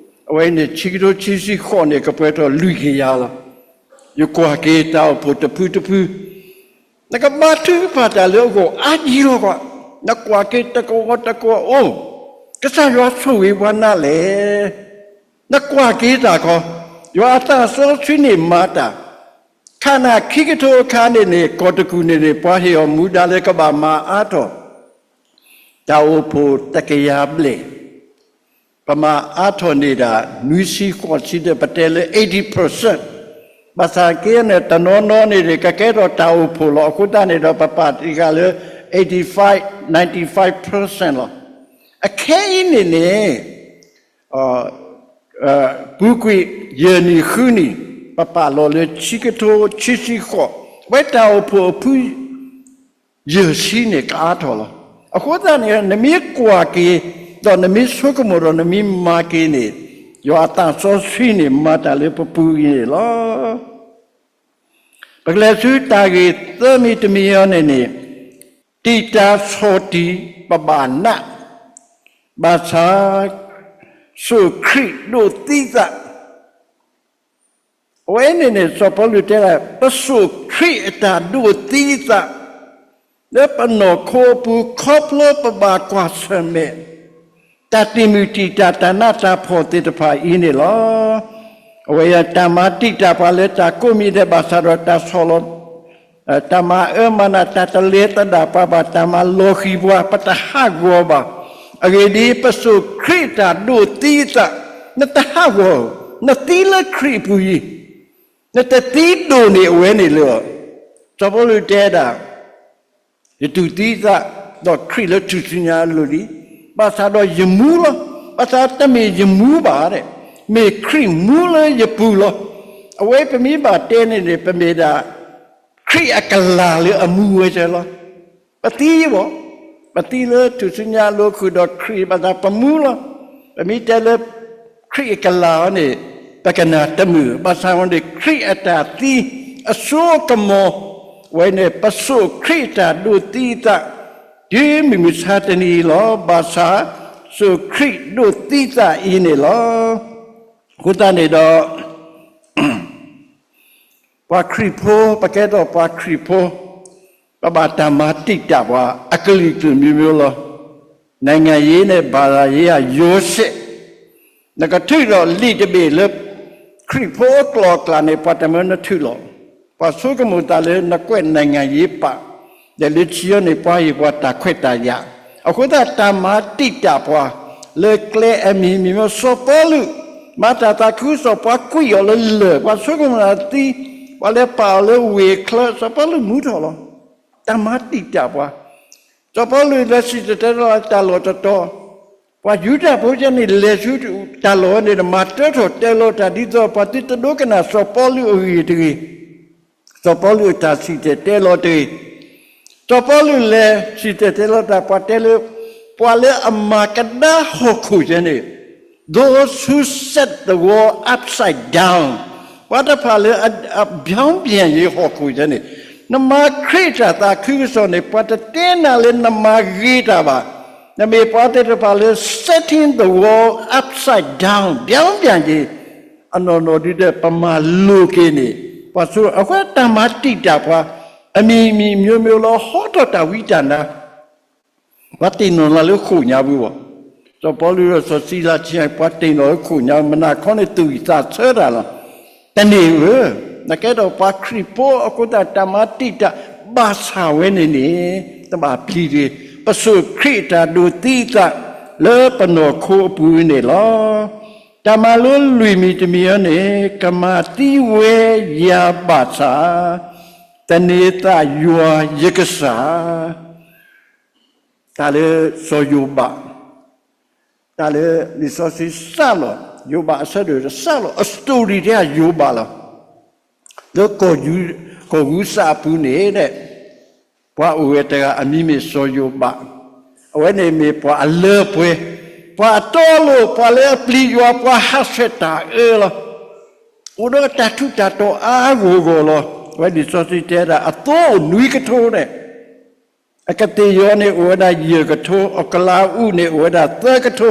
အဝဲန့ၣ် ခံကထိခံဆံဃိးန့ၣ် ကပှဲၤထီၣ်လွံၢ်ကယၤလီၤ. ယကွၢ်က့ၤတၢ်အိၣ်ဖှိၣ်တဖုတဖု, နကဘါထုကဖၣ်တၢ်လၢအဂီၢ်အါယံၤလီၤကွၢ်, နကွၢ်က့ၤတကဝီၤတကဝီၤအိၣ်, ကစၢ်ယွၤဆိၣ်ဂ့ၤပှၤနၤလဲၣ်. နကွၢ်က့ၤတၢ်ခီ, ယွၤအသးစီဆှံန့ၣ်မၤတၢ်, ခါနၢ်ခံကထိအခါန့ၣ်န့ၣ် ကီၢ်တကူၣ်န့ၣ်န့ၣ် ပှၤဟ့ၣ်အီၤမူဒါလၢကဘၣ်မၤအါထီၣ် တၢ်အိၣ်ဖှိၣ်တကယၤဘျဲၣ်, ပမၤအါထီၣ်န့ၢ်ဒၣ် နွံဆံဃိးဆံဒီး ပတဲလၢ eighty percent, ဘၣ်ဆၣ်က့န့ၣ် တနီၤနီၤန့ၣ်န့ၣ် ကကဲထီၣ်တၢ်အိၣ်ဖှိၣ်လီၤ. အဃိသတးန့ၣ်ဒီး ပပာ်တံၢ်ဃာ်လၢ eighty five, ninety five percent လီၤ. အခဲအံၤန့ၣ်န့ၣ် ပူၤကွံာ်ယဲၢ်နံၣ်ဃုနံၣ်, ပပာ်လီၤလၢဆံကထိခံဆံဃိး, အဝဲတၢ်အိၣ်ဖှိၣ်အဖု ယဲၢ်ဆံန့ၣ် ကအါထီၣ်လီၤ. အဃိသတးန့ၣ် နမ့ၢ်ကွၢ်က့ၤ, ဒီးနမ့ၢ်ဆိကမိၣ်ဒီးနမ့ၢ်မၤက့ၤန့ၣ်, ယွၤအသးစီဆှံန့ၣ် မၤတၢ်လၢပပူၤအံၤန့ၣ်လီၤ. ပကလဲၤဆူတၢ်ဂ့ၢ်သၢမံၤတမံၤအံၤန့ၣ်န့ၣ်, တံာ်တာ်ဆီၣ်တံၢ်ပဘၣ်နး, ဘၣ်ဆၣ် စိာ်ခရံာ်ဒိးသံသး အဝဲန့ၣ်န့ၣ် စီၤပီလူးတဲဒၣ် ပစိာ်ခရံာ်အတၢ်ဒိးသံသး လၢပနီၢ်ခိအပူၤ ခီဖျိပဘၣ်ကွၢ်ဆၢၣ်မဲာ် တၢ်တံာ်မုၢ်တံာ်တာ် တၢ်နးတၢ်ဖှီၣ်သ့ၣ်တဖၣ်အံၤန့ၣ်လီၤ. အဝဲတၢ်မၤတံာ်တာ်ပှၤလၢတၢ်ကိးမံၤဒဲး ဘၣ်ဆၣ်ဒီးတၢ်ဆီၣ်လီၤ တၢ်မၤအၢမၤနး တၢ်တလဲၤသဒၣ်ပှၤဘၣ် တၢ်မၤလီၤဃံၤပှၤ ပတဟးဂီၤဘၣ်. အဂ့ၢ်ဒ်အံၤ ပစိာ်ခရံာ်အတၢ်ဒိးသံသး နတဟးဂီၤ, နသံလၢခရံာ်အပူၤအံၤ, နတသံဒိၣ်န့ၢ်အဝဲန့ၣ်လၢၤ. စီၤပီလူးတဲဒၣ် ယတူၢ်သံသး ဒီးခရံာ်လၢထူၣ်စုညါအလိၤလံ, ဘၣ်ဆၣ်ဒီးယမူလီၤ. ဘၣ်ဆၣ်တမ့ၢ်ယမူဘၣ်, မ့ၢ်ခရံာ်မူလၢယပူၤလီၤ. အဝဲပမ့ၢ်ဘၣ်တဲန့ၣ်န့ၣ် ပမ့ၢ်ဒၣ် ခရံာ်အကလၤလၢအမူဝဲလီၤ. ပသံဘၣ်, ပသံလၢထူၣ်စုညါအလိၤဃုာ်ဒီးခရံာ်ဘၣ်ဆၣ်ပမူလီၤ. ပမ့ၢ်တဲလၢ ခရံာ်အကလၤအီၤန့ၣ် ပကနၣ်တမုာ်, ဘၣ်ဆၣ်န့ၣ် ခရံာ်အတၢ်သံအစိအကမီၤ ဝဲန့ၣ် ပစိာ်ခရံာ်အတၢ်ဒိးသံသး တုၤမုၢ်မဆါတနံၤအံၤလီၤ. ဘၣ်ဆၣ် စိာ်ခရံာ်ဒိးသံသးအံၤန့ၣ်လီၤ. အဃိသတးန့ၣ်ဒီး ပှၤခရံာ်ဖိ, ပကဲထီၣ်ပှၤခရံာ်ဖိ, ပဘၣ်တၢ်မၤတံာ်တာ်ပှၤ အကလုာ်ကလုာ်မျိုးမျိုးလီၤ. နိုင်ငံရေးနဲ့ ဘာသာရေးက ရောစက်, နကထုးထီၣ်လံာ်တဘ့ၣ်လၢ ခရံာ်ဖိအကျိာ်အကျဲန့ၣ် ပှၤတမၢနထုးလီၤ. ပှၤဆိကမိၣ်သးလၢနကွဲး နိုင်ငံရေးပါ, ဒီးလၢခံအံၤန့ၣ် ပှၤဟ့ၣ်ပှၤတၢ်ခွဲးတၢ်ယာ်. အဃိသတးတၢ်မၤတံာ်တာ်ပှၤ လၢကျဲအမံၤမံၤမ့ၢ် စီၤပီလူး မၤတၢ်သးခုကစီၣ် ပှၤကွံာ်အီၤလၢလၢၢ်, ပှၤဆိကမိၣ်သးသံ, ပှၤလဲၤပာ်အီၤလၢဝ့ၢ်ချၢ, စီၤပီလူးမူထီၣ်လီၤ. တၢ်မၤတံာ်တာ်ပှၤ, စီၤပီလူးလဲၤစံၣ်တဲၤတဲလီၤတၢ်လီၢ်တတီၤ, ပှၤယူဒၤဖိကဲန့ၣ် လဲၤဆူတၢ်လီၢ်ဝဲန့ၣ် မၤတၢထီၣ်တဲလီၤတၢ် ဒ်သိးပှၤသုတဒိကနၣ်စီၤပီလူးအဂ့ၢ်တဂ့ၤ, စီၤပီလူးအတၢ်စံၣ်တဲၤတဲလီၤတဂ့ၤ. စီၤပီလူးလဲၤစံၣ်တဲၤတဲလီၤတၢ် ပှၤတဲလၢ ပှၤလၢအမၤကဒါဟီၣ်ခိၣ်ယဲန့ၣ်, those who set the world upside down, ပှၤတဖၣ်လၢအ ပြောင်းပြန် ယံၤဟီၣ်ခိၣ်ယဲန့ၣ်, နမၤခရံာ်တၢ်သးခုကစီၣ်န့ၣ် ပှၤတတဲနၤလၢနမၤဂ့ၤတၢ်ဘၣ်. နမ့ၢ်ပှၤသ့ၣ်တဖၣ်လၢ setting the world upside down, ပြောင်းပြန် ယံၤ, အနီၢ်နီၢ်ဒုဒီး ပမၤလိၤက့ၤန့ၣ်, ပှၤဆိ အဃိတၢ်မၤတံာ်တာ်ပှၤ အမံၤမံၤ မျိုးမျိုး လီၤ ဟီထီၣ်တၢ်ဝံတၢ်နါ ပှၤတ့ၢ်နီၣ်လၢ်လၢဃိာ်ညါပူၤဘၣ်. စီၤပီလူးဒီးစီၤစံလၤဆံး ပှၤတ့ၢ်နီၣ်လၢဃိာ်ညါ မုၢ်နၤခီန့ၣ် သူၣ်ဝံၣ်သးဆၢတၢ်လီၤ. တန့ၢ်ဧၢ, နကဲထီၣ်ပှၤခရံာ်ဖိအဃိသတး တၢ်မၤတံာ်တာ်ဘၣ်ဆၣ်ဝဲန့ၣ်န့ၣ် တဘၣ်ပျံၤတဂ့ၤ, ပစိာ်ခရံာ်အတၢ်ဒိးသံအသးလၢပနီၢ်ခိအပူၤန့ၣ်လီၤ. တၢ်မၤလိလွံၢ်မံၤတမံၤအံၤန့ၣ် ကမၤသံဝဲယၤဘၣ်ဆၣ်, သန့ၤသးယွၤယကစၢ် တၢ်လၢစီၤယိၤဘး, တၢ်လၢလံာ်စီဆှံစးလီၤ, ယိၤဘးအဆၢဒိၣ်တစးလီၤ, အ story ထဲယိၤဘးလီၤ. လၢ ကီၢ်ကစၢ်အပူၤန့ၣ်, ပှၤအိၣ်ဝဲတဂၤအမံၤမ့ၢ်စီၤယိၤဘး, အဝဲန့ၣ်မ့ၢ်ပှၤအလၢပှဲၤ, ပှၤအတီအလိၤ, ပှၤလၢအပျံၤယွၤ, ပှၤဟးဆှဲးတၢ်အၢလီၤ. အိၣ်ဒီးတၢ်ထူးတၢ်တီၤအါအါဂီၢ်ဂီၢ်လီၤ. အဝဲလံာ်စီဆှံတဲဒၣ် အသိအိၣ်နွံကထိန့ၣ် အကသ့ၣ်ယီၤန့ၣ် အိၣ်ဝဲဒၣ်ယဲၢ်ကထိ, အကလးအူန့ၣ် အိၣ်ဝဲဒၣ်သၢကထိ,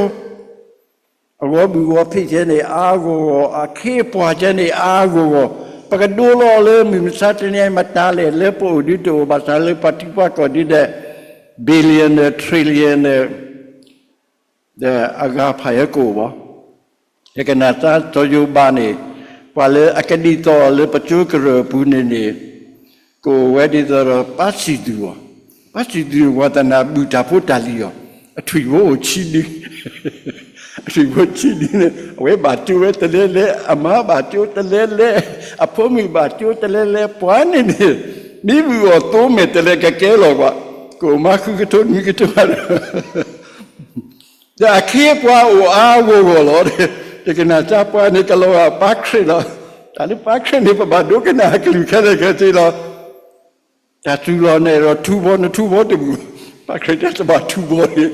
အဂီၤဘုၣ်ဂီၤဖံးကဲန့ၣ် အါအါဂီၢ်ဂီၢ်, အခ့အပှၤကဲန့ၣ် အါအါဂီၢ်ဂီၢ်, ပကဒိလီၤလၢမုၢ်မဆါတနံၤအံၤ မတၤလဲၣ်, လၢပအိၣ်ဒုတအိၣ်ဘၣ်ဆၣ် လၢပှၤထံပှၤကီၢ်ဒုဒီး billionaire, trillionaire ဒီးအဂၤဖးယဲကအိၣ်ဘၣ်. ယကနၣ်သးစီၤယိၤဘးန့ၣ်, ပှၤလၢအကဒ်သိးလၢပကၠိကရၢၢ်အပူၤန့ၣ်န့ၣ်, ကအိၣ်ဝဲဒ်သိးဒီးပၢ်စံၣ်သူၣ်အီၤ, ပၢ်စံၣ်သူၣ်န့ၣ် ပှၤသနာ်ဘူၣ်တၢ်ဖိတၢ်လံၤအီၤ, အထွံၣ်ဖိအိၣ်ဆံဒု, အထွံၣ်ဖိဆံဒုန့ၣ် အဝဲဘၣ်ကၠိဝဲတလဲလဲ, အမါဘၣ်ကၠိတလဲလဲ, အဖိမုၣ်ဘၣ်ကၠိတလဲလဲ, ပှၤန့ၣ်န့ၣ် မ့ၢ်ဘုၣ်အီၤသိမဲာ်တလဲကကဲလီၤကွၢ်, ကအိၣ်မါဃုကထိနွံကထိဒီး ဒီးအခ့အပှၤအိၣ်အါအါဂီၢ်ဂီၢ်လီၤ. ယကနၣ်သးပှၤန့ၣ် ကလီၤဂာ်ပၢ်ခရံာ်လီၤ. တၢ်လၢပၢ်ခရံာ်န့ၣ် ပဘၣ်ဒိကနၣ်အကလုၢ်ခဲလၢာ်ခဲဆ့လီၤ. တၢ်စူၤလီၤန့ၣ်ဒီး ထူဘီနထူဘီတဘူၣ်, ပၢ်ခရံာ်တဲတဘၣ်ထူဘီန့ၣ်,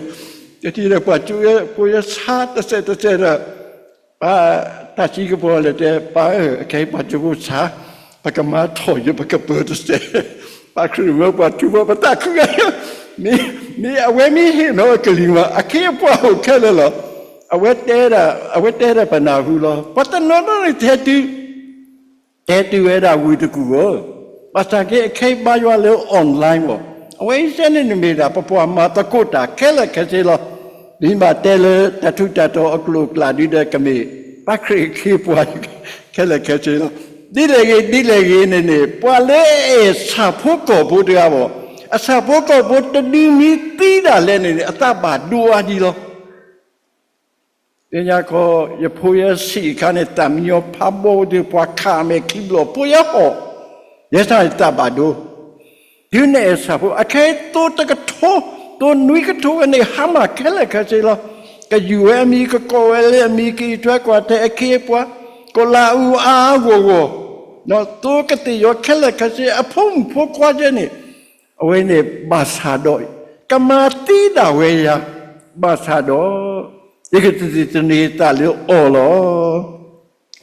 တထံၣ်ဒီးပှၤကၠိဖိဆါတစဲးတစဲးဒီး ပၢ်တၢ်စံးကပီၤလဲၣ်တဲ, ပၢ်ဧၢ, အခဲအံၤပှၤကၠိဖိဆါ, ပကမၤထီၣ်ယိာ် ပကပၢၤတစဲး, ပၢ်ခရံာ်မၢပှၤထူဘီ ပသးခုဂၤ, မ့ၢ်, မ့ၢ်အဝဲမ့ၢ်ဟ့ၣ်နီၤအကလုၢ်မး အခ့အပှၤအိၣ်ခဲလၢာ်လီၤ. အဝဲတဲဒၣ်, အဝဲတဲဒၣ်ပနၢ်ဟူလီၤ. ပှၤတနီၤနီၤန့ၣ် တဲတုၤ, တဲတုၤဝဲဒၣ်ဝ့ၢ်တကူၣ်ဧၢ, ဘၣ်ဆၣ်က့ အခဲအံၤဘါယွၤလၢ online မး, အဝဲအံၤစဲန့ၣ်န့ၣ်မ့ၢ်ဒၣ် ပပှၤမၤသကိးတၢ်ခဲလၢာ်ခဲဆ့လီၤ. ဒ်မ့ၢ်တဲလၢတၢ်ထူးတၢ်တီၤအကျိၤအကျဲဒုဒီး ကမ့ၢ်ပၢ်ခရံာ်အခ့အပှၤခဲလၢာ်ခဲဆ့လီၤ. ဒ်လဲၣ်ဂ့ၤ ဒ်လဲၣ်ဂ့ၤန့ၣ်န့ၣ် ပှၤလၢအအဲၣ်ဆၣ်ဖိကီၢ်ဖိတဂၤဘၣ်, အဆၣ်ဖိကီၢ်ဖိတဒုမ့ၢ်သံဒၣ်လဲာ်န့ၣ်န့ၣ် အသးဘၣ်ဒိအါဒံးလီၤ. သ့ၣ်ညါခီ ယဖိယဲဆံးအခါန့ၣ် သၣ်မံညီၤဖးဘီဝဲဒီး ပှၤခးမဲာ်ချံဘျီၣ် ဖိယဲဟီၣ်, ယဲတၢ်န့ၣ်သးဘၣ်ဒိ, ဒုးနဲၣ်အဲၣ်ဆၣ်ဖိ အခဲအံၤသိတကထိ, သိနွံကထိဝဲန့ၣ် ဟါမၢ်ခဲလၢာ်ခဲဆ့လီၤ. ကယူၢ်ဝဲအမံၤ ကကိးဝဲလၢအမံၤ ကအံးထွဲကွၢ်ထွဲအခ့အပှၤ, ကလးအူအါအါဂီၢ်ဂီၢ်, သိကသ့ၣ်ယီၤခဲလၢာ်ခဲဆ့ အဖိမုၣ်ဖိခွါကဲန့ၣ် အဝဲန့ၣ်ဘၣ်ဆၣ်ဒီး ကမၤသံဒၣ်ဝဲယၤ, ဘၣ်ဆၣ်ဒီး ယကသန့ၤသးလၢအီၤလီၤ.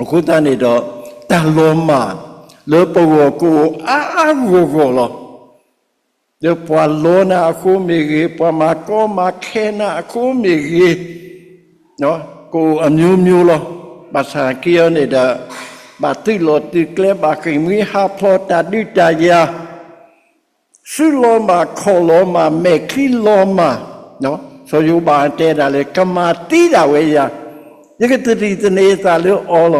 အဃိသတးန့ၣ်ဒီး တၢ်လီၤမၢ်လၢပဂီၢ်ကအိၣ်အါအါဂီၢ်ဂီၢ်လီၤ. လၢပှၤလီနၤအဃိမ့ၢ်ဂ့ၤ, ပှၤမၤကီမၤခဲနၤအဃိမ့ၢ်ဂ့ၤ, ကအိၣ်အမျိုးမျိုးလီၤ. ဘၣ်ဆၣ်က့အီၤန့ၣ်ဒီး ဘၣ်သုးလီၢ်သုးကျဲ ဘၣ်ဃ့ၢ်မှံဟးဖျိးတၢ်ဒုးတၢ်ယၤ စုလီၤမၢ် ခီၣ်လီၤမၢ် မဲာ်ချံလီၤမၢ်, စီၤယိၤဘးတဲဒၣ်လၢ ကမၤသံဒၣ်ဝဲယၤ, ယကသန့ၤသးလၢအီၤလီၤ.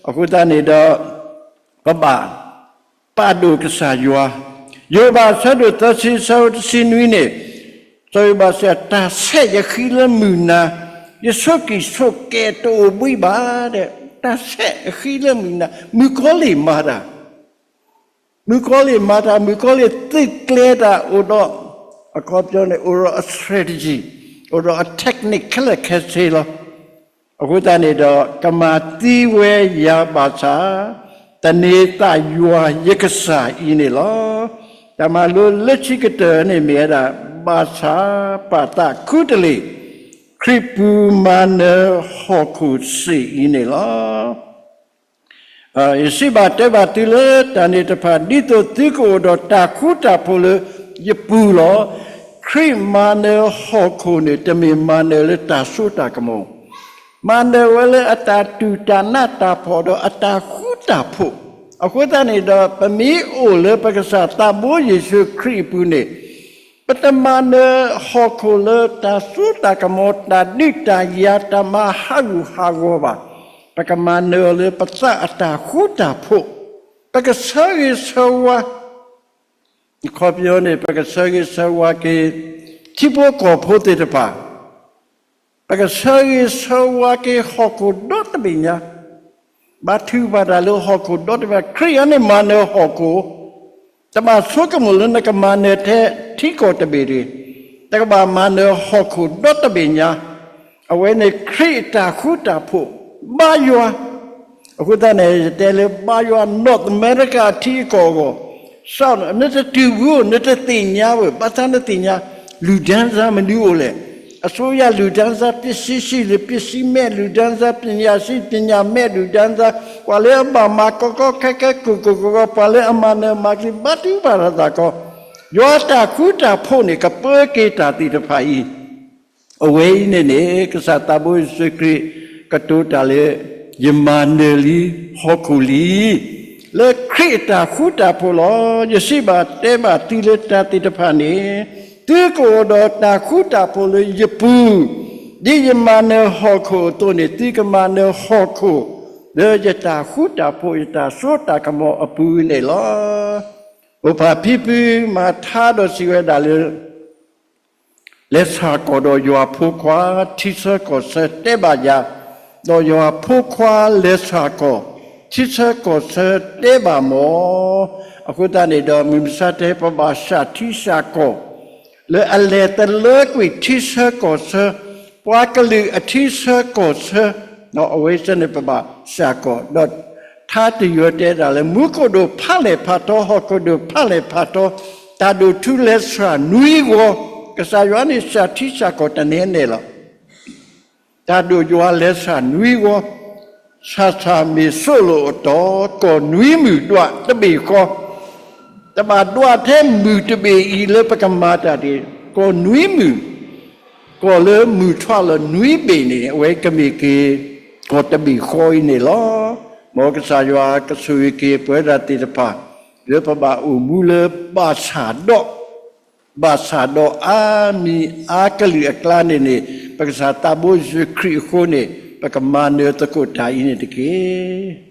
အဃိသတးန့ၣ်ဒီး ပဘၣ်ပာ်ဒိၣ်ကစၢ်ယွၤ, ယိၤဘးအဆၢဒိၣ်သၢဆံ အဆၢဖိတဆံနွံန့ၣ်, စီၤယိၤဘးစံး တၢ်ဆဲးယဃံလၢမုၢ်နၤ, ယဆိးကံၢ်ဆိးကဲးတအိၣ်ဘှံးဘၣ်ဒီး, တၢ်ဆဲးအဃံလၢမုၢ်နၤ, မုၣ်ကီၤလံၢ်မၤတၢ် မုၣ်ကီၤလံၢ်မၤတၢ်, မုၣ်ကီၤလံၢ်သုးကျဲၤတၢ် အိၣ်ဒီး, အခီပညီန့ၣ် အိၣ်ဒီးအ strategy, အိၣ်ဒီးအ technique ခဲလၢာ်ခဲဆ့လီၤ. အဃိသတးန့ၣ်ဒီး ကမၤသံဝဲယၤဘၣ်ဆၣ်, သန့ၤသးယွၤယကစၢ်အံၤန့ၣ်လီၤ. တၢ်မၤလိလၢခံကတၢၢ်န့ၣ်မ့ၢ်ဝဲဒၣ် ဘၣ်ဆၣ်ပာ်သးခူတလ့ၢ် ခရံာ်ပူၤမၤနၢၤဟီၣ်ခိၣ်စ့ၢ်အံၤန့ၣ်လီၤ. ယစံးဘၣ်တဲဘၣ်သုလၢတၢ်န့ၣ်တဖၣ် ဒ်သိးသုကအိၣ်ဒီးတၢ်ဃူတၢ်ဖိးလၢယပူၤလီၤ. ခရံာ်မၤနၢၤဟီၣ်ခိၣ်န့ၣ် တမ့ၢ်မၤနၢၤလၢတၢ်စိတၢ်ကမီၤ, မၤနၢၤဝဲလၢအတၢ်တူၢ်တၢ်နးတၢ်ဖှီၣ်ဒီးအတၢ်ဃူတၢ်ဖိး. အဃိသတးန့ၣ်ဒီး ပမ့ၢ်အိၣ်လၢပကစၢ်သးဘိယ့ၣ်ၡူးခရံာ်အပူၤန့ၣ် ပတမၤနၢၤဟီၣ်ခိၣ်လၢတၢ်စိတၢ်ကမီၤ တၢ်ဒုးတၢ်ယၤ တၢ်မၤဟးဂူာ်ဟးဂီၤဘၣ်. ပကမၤနၢၤအီၤလၢပသးအတၢ်ဃူတၢ်ဖိး, ပကဆၢဂ့ၤဆၢဝါ, အခီပညီန့ၣ် ပကဆၢဂ့ၤဆၢဝါက့ၤ ထံဖိကီၢ်ဖိသ့ၣ်တဖၣ်, ပကဆၢဂ့ၤဆၢဝါက့ၤဟီၣ်ခိၣ်ဒီတဘ့ၣ်ညါ, ဘါထုကဖၣ်တၢ်လၢဟီၣ်ခိၣ်ဒီတဘ့ၣ်ညါ, ခရံာ်အံၤန့ၣ်မၤနၢၤဟီၣ်ခိၣ်, တဘၣ်ဆိကမိၣ်လၢနကမၤနၢၤထဲထံကီၢ်တဘ့ၣ်တဂ့ၤ, နကဘၣ်မၤနၢၤဟီၣ်ခိၣ်ဒီတဘ့ၣ်ညါ, အဝဲန့ၣ်ခရံာ်အတၢ်ဃူတၢ်ဖိး, ဘါယွၤ, အဃိသတးန့ၣ် ယတဲလၢဘါယွၤ North America အထံအကီၢ်အဂီၢ်, နတတုၤဘူးဧိၤ နတသ့ၣ်ညါဧိၤ, ဘၣ်ဆၣ်နသ့ၣ်ညါ လူၤဒၢစါမနုၤအိၣ်လဲၣ်, အစိုးရလူၤဒၢစါ, ပစ္စည်းရှိ လူၤဒၢစါ, ပညာရှိ ပညာမဲ့လူၤဒၢစါ, ပှၤလၢအဘၣ်မၤကီကီခဲခဲ ကိၢ်ကိၢ်ဂီၤဂီၤ, ပှၤလၢအမၤနၢၤမၤကျံၤ ဘါထုကဖၣ်တၢ်သးကီ, ယွၤအတၢ်ဃူတၢ်ဖိးန့ၣ် ကပၢက့ၤတၢ်သ့ၣ်တဖၣ်အံၤ အဝဲအံၤန့ၣ်န့ၣ် ကစၢ်သးဘိယ့ၣ်ၡူးခရံာ် ကတိၤတၢ်လၢ ယမၤနၢၤလံ ဟီၣ်ခိၣ်လံ, လၢခရံာ်အတၢ်ဃူတၢ်ဖိးလီၤ. ယစံးဘၣ်တဲဘၣ်သုလၢတၢ်သ့ၣ်တဖၣ်န့ၣ် သုကအိၣ်ဒီးတၢ်ဃူတၢ်ဖိးလၢယပူၤ, ဒ်ယမၤနၢၤဟီၣ်ခိၣ်အသိးန့ၣ် သုကမၤနၢၤဟီၣ်ခိၣ် လၢယတၢ်ဃူတၢ်ဖိး ယတၢ်စိတၢ်ကမီၤအပူၤန့ၣ်လီၤ. အိၣ်ဖးဖံဖုမၤထါဒီးစံးဝဲဒၣ်လၢ လဲၤဆၣ်ကီၢ်ဒီးယွၤဖိခွါ ထံဆၢကီၢ်ဆၢတဲဘၣ်ယၤ, ဒီးယွၤဖိခွါလဲၤဆၣ်ကီၢ် ထံဆၢကီၢ်ဆၢတဲဘၣ်မီၢ်. အဃိသတးန့ၣ်ဒီး မုၢ်မဆါတဟဲ ပဘၣ်ဆၣ်ထံဆၣ်ကီၢ် လၢအလဲၤတလၢကွံာ်ထံဆၢကီၢ်ဆၢ, ပှၤကလုာ်အထံဆၢကီၢ်ဆၢ, အဝဲစ့ၢ်န့ၣ် ပဘၣ်ဆၣ်ကီၢ်, ဒီးထါတယွၤတဲဒၣ်လၢ မူခိၣ်ဒိၣ်ဖးလဲၢ်ဖးထီ, ဟီၣ်ခိၣ်ဒိၣ်ဖးလဲၢ်ဖးထီ, တၢ်ဒိၣ်ထူလဲၤဆၣ်နွံဂီၤ, ကစၢ်ယွၤန့ၣ်ဆၣ်ထံဆၣ်ကီၢ်တန့ၢ်န့ၣ်လီၤ. တၢ်ဒိၣ်ယွၤလဲၤဆၣ်နွံဂီၤ, ဆၣ်ဆၣ်မ့ၢ်စိၣ်လိာ်အတီၤ, ကီၢ်နွံမုၢ်ဒွးတဘ့ၣ်ဃီ, တဘၣ်ဒွးထဲမုၢ်တဘ့ၣ်အံၤလၢပကမၤတၢ်တဂ့ၤ, ကီၢ်နွံမုၢ်, ကီၢ်လၢမုၢ်ထွးလီၤနွံဘ့ၣ်န့ၣ် အဝဲကမ့ၢ်က့ၤ ကီၢ်တဘ့ၣ်ဃီအံၤန့ၣ်လီၤ. မ်ကစၢ်ယွၤကဆိၣ်ဂ့ၤက့ၤပဝဲဒၣ်သ့ၣ်တဖၣ် လၢပဘၣ်အိၣ်မူလၢဘၣ်ဆၣ်ဒီး ဘၣ်ဆၣ်ဒီးအါမံၤအါကလုာ်အကျါန့ၣ်န့ၣ် ပကစၢ်သးဘိယ့ၣ်ၡူးခရံာ်အဃိန့ၣ် ပကမၤနၢၤသကိးတၢ်အံၤန့ၣ်တက့ၢ်.